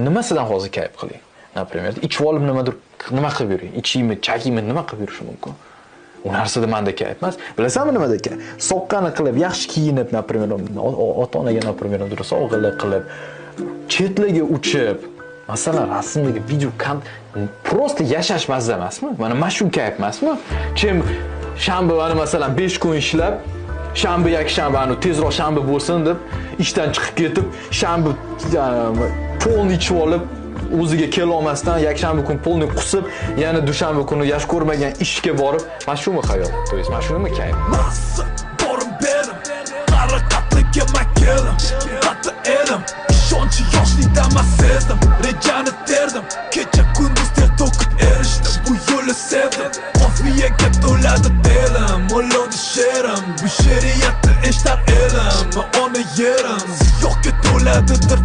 Nimasidan hozir kayf qiling? Например, ichib olib nimadir nima qilib yuring? Ichiymi, chakiymi, nima qilib yurishi mumkin? U narsada manda kayf emas. Bilasanmi nimada kayf? Soqqani qilib, yaxshi kiyinib, например, ota-onaga, например, sovg'alar qilib, chetlarga uchib, masalan, rasmdagi video просто yashash mazza emasmi? Mana shu kayf emasmi? Чем shanba, mana masalan, 5 kun ishlab, shanba, yakshanba, anu tezroq shanba bo'lsin deb ishdan chiqib ketib, shanba полный ichib olib, o'ziga kelolmasdan, yakshanba kuni полный qusib, yana dushanba kuni yash ko'rmagan ishga borib, mana shumi hayot? То есть mana shunimi kayf? Nasıl borim berim Harakatliga kelim Qatta edim Ishonchi yoshlikdan man sezdim. Rejani terdim. Kecha kunduz ter to'kib erishdim. Bu yo'lni sevdim. Qofiyaga to'ladi telim. O'lodi she'rim. Bu she'riyatni eshitar elim. Ona yerim. Siyohga to'ladidir.